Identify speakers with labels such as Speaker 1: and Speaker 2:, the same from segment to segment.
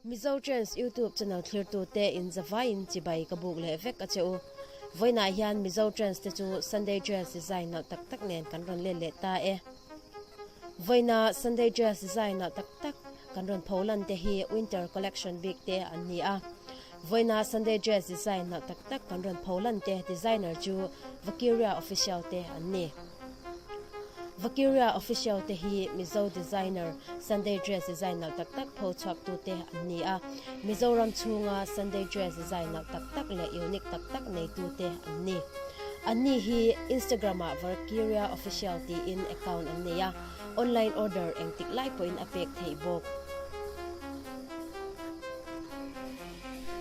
Speaker 1: Mizo Trends YouTube channel thlirtute in zavaiin chibai ka buk leh vek a che u. Vawiinah hian Mizo Trends te chu Sunday Dress design nalh tak tak nen kan rawn let leh ta e. Vawiina Sunday Dress design nalh tak tak kan rawn pho lan te hi Winter Collection bik te an ni a. Vawiina Sunday Dress design nalh tak tak kan rawn pho lan te designer chu Vakiria Official te an ni. Vakiria Official te hi Mizo designer Sunday dress design nalh tak tak pho chhuak tu te an ni a. Mizoram chhunga Sunday dress design nalh tak tak leh unique tak tak nei tu te an ni. Anni hi Instagram ah Vakiria Official tiin account an nei a, online order engtik lai pawhin a pek theih bawk.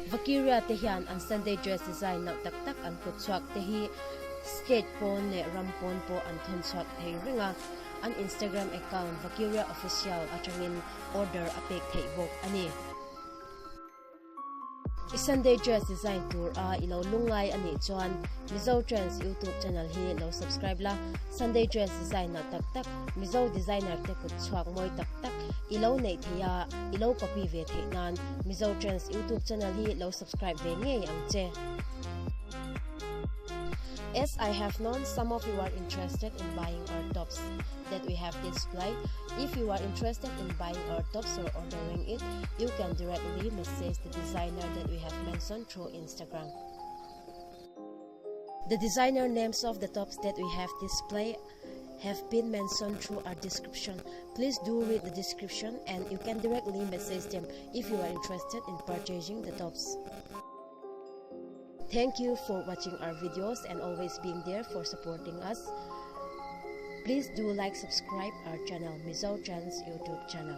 Speaker 1: Vakiria te hian an Sunday dress design nalh tak tak an kut chhuak te hi state pawn leh ram pawn pawh an thawn chhuak thei reng a, an Instagram account Vakiria Official atangin order a pek theih bawk a ni. I Sunday dress design tur a i lo lungngai a nih chuan Mizo Trends YouTube channel hi lo subscribe la, Sunday dress design nalh tak tak Mizo designer te kut chhuak mawi tak tak i lo neih theih a, i lo copy ve theih nan Mizo Trends YouTube channel hi lo subscribe ve ngei ang che. As I have known some of you are interested in buying our tops that we have displayed, if you are interested in buying our tops or ordering it, you can directly message the designer that we have mentioned through Instagram. The designer names of the tops that we have displayed have been mentioned through our description. Please do read the description and you can directly message them if you are interested in purchasing the tops. Thank you for watching our videos and always being there for supporting us. Please do like, subscribe our channel, Mizo Trends YouTube channel.